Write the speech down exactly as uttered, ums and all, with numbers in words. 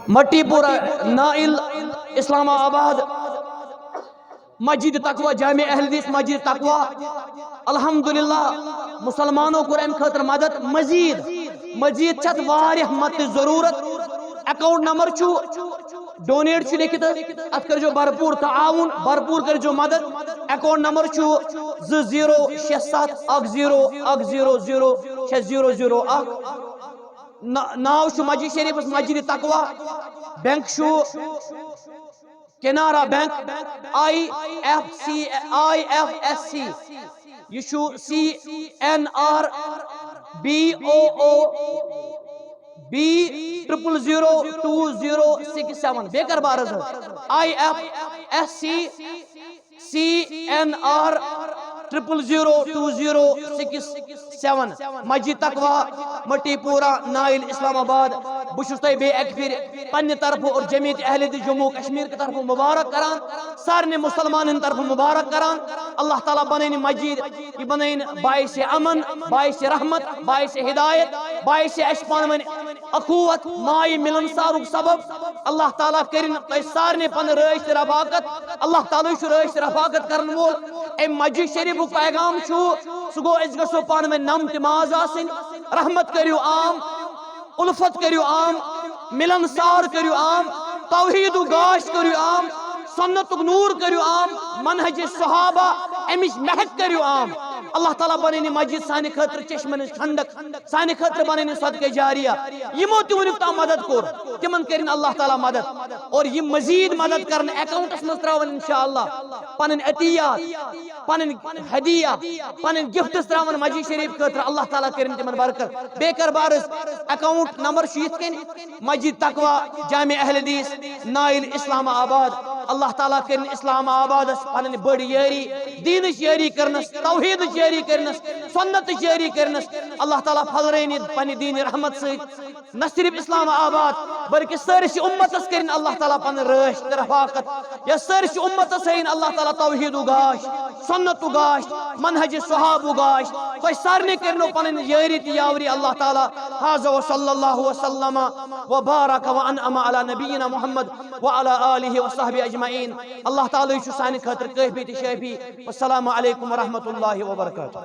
مٹی پورہ، نائل، اسلام آباد، مسجد تقوی، جامع اہل حدیث مسجد تقوی۔ الحمدللہ، مسلمانو کوٚر امہِ خٲطرٕ مدد۔ مزید، مزید چھِ اتھ واریاہ مدد ضروٗرت۔ اکاؤنٹ نمبر چھُ، ڈونیٹ چھُ لیکھِتھ، اتھ کٔرۍزیو بھرپوٗر تعاوُن، بھرپوٗر کٔرۍزیو مدد۔ اکاؤنٹ نمبر چھُ زٕ زیٖرو شےٚ ستھ اکھ زیٖرو اکھ زیٖرو زیٖرو شےٚ زیٖرو زیٖرو اکھ۔ نا-، ناو چھُ مسجد شریفس مسجد تقوی، بینک چھُ Canara bank, I F C, I F S C. یہِ چھُ C N R B O O B triple zero two zero six seven. بیٚیہِ کَرٕ بہٕ عرض حظ، I F S C, C N R triple zero two zero six seven. مسجد تقوی، مٹی پورہ، نائل، اسلام آباد۔ بہٕ چھُس تۄہہِ بیٚیہِ اَکہِ پھِرِ پننہِ طرفہٕ اور جمعیت اہل حدیث جموں کشمیر کہِ طرفہٕ مبارک کران، سارنٕے مسلمانن طرفہٕ مبارک کران۔ اللہ تعالیٰ بنٲینہِ مسجد، یہِ بنٲینہِ باعث امن، باعث رحمت، باعث ہدایت، باعث اَسہِ پانہٕ ؤنۍ اخوت، مایہِ ملنسارُک سبب۔ اللہ تعالیٰ کٔرِن تۄہہِ سارنٕے پنٕنۍ رٲچھ تہٕ رفاقت۔ اللہ تعالیٰ چھُ رٲچھ تہٕ رفاقت کرن وول۔ اَمہِ مسجد شریفُک پیغام چھُ، سُہ گوٚو، أسۍ گژھو پانہٕ ؤنۍ نم تہٕ ماز آسٕنۍ۔ رحمت کٔرِو عام، الفت کٔرِو عام، ملنسار کٔرِو عام، توحیدُک گاش کٔرِو عام، سنتُک نور کٔرِو عام، منہج صحابہ، امِچ مہک کٔرِو عام۔ اللہ تعالیٰ بنٲینہِ مسجد سانہِ خٲطرٕ چشمن ہٕنٛز ٹھنڈک، سانہِ خٲطرٕ بنٲینہِ صدقہ جاریہ۔ یِمو تہِ وُنیُک تام مدد کوٚر، تِمن کٔرِن اللہ تعالیٰ مدد۔ اور یِم مزید مدد کرن اکاؤنٹس منٛز تراون انشاءاللہ، پنٕنۍ عطیات، پنٕنۍ ہدیہ، پنٕنۍ گفٹس تراون مسجد شریف خٲطرٕ، اللہ تعالیٰ کٔرِن تِمن برکت۔ بیٚیہِ کَرٕ بہٕ عرض، اکاؤنٹ نمبر چھُ یِتھ کٔنۍ، مسجد تقوی، جامع اہل حدیث، نائل، اسلام آباد۔ اللہ تعالیٰ کٔرِن اسلام آبادس پنٕنۍ بٔڑ یٲری، دیٖنٕچ یٲری کٔرنس، توحیدٕچ یٲری کٔرنس، سنتٕچ یٲری کٔرنس۔ اللہ تعالیٰ پھلرٲینہِ پننہِ دیٖنہِ رحمت سۭتۍ نہ صرف اسلام آباد، بلکہ سٲرِسٕے اُمتس کٔرِن اللہ تعالیٰ پنٕنۍ رٲچھ تہٕ رفاقت۔ یا سٲرِسٕے اُمتس ہٲیِن اللہ تعالیٰ توحیدُک گاش، سنتُک گاش، منہج صحابُک گاش۔ تۄہہِ سارنٕے کٔرِنو پنٕنۍ یٲری تہٕ یاوری اللہ تعالیٰ۔ هذا وصلى الله وسلم وبارك وأنعم على نبينا محمد وعلى آله وصحبه أجمعين۔ اللہ تعالیٰ چھُ سانہِ خٲطرٕ کٲفی تہٕ شٲفی۔ والسلام عليكم ورحمة الله وبركاته۔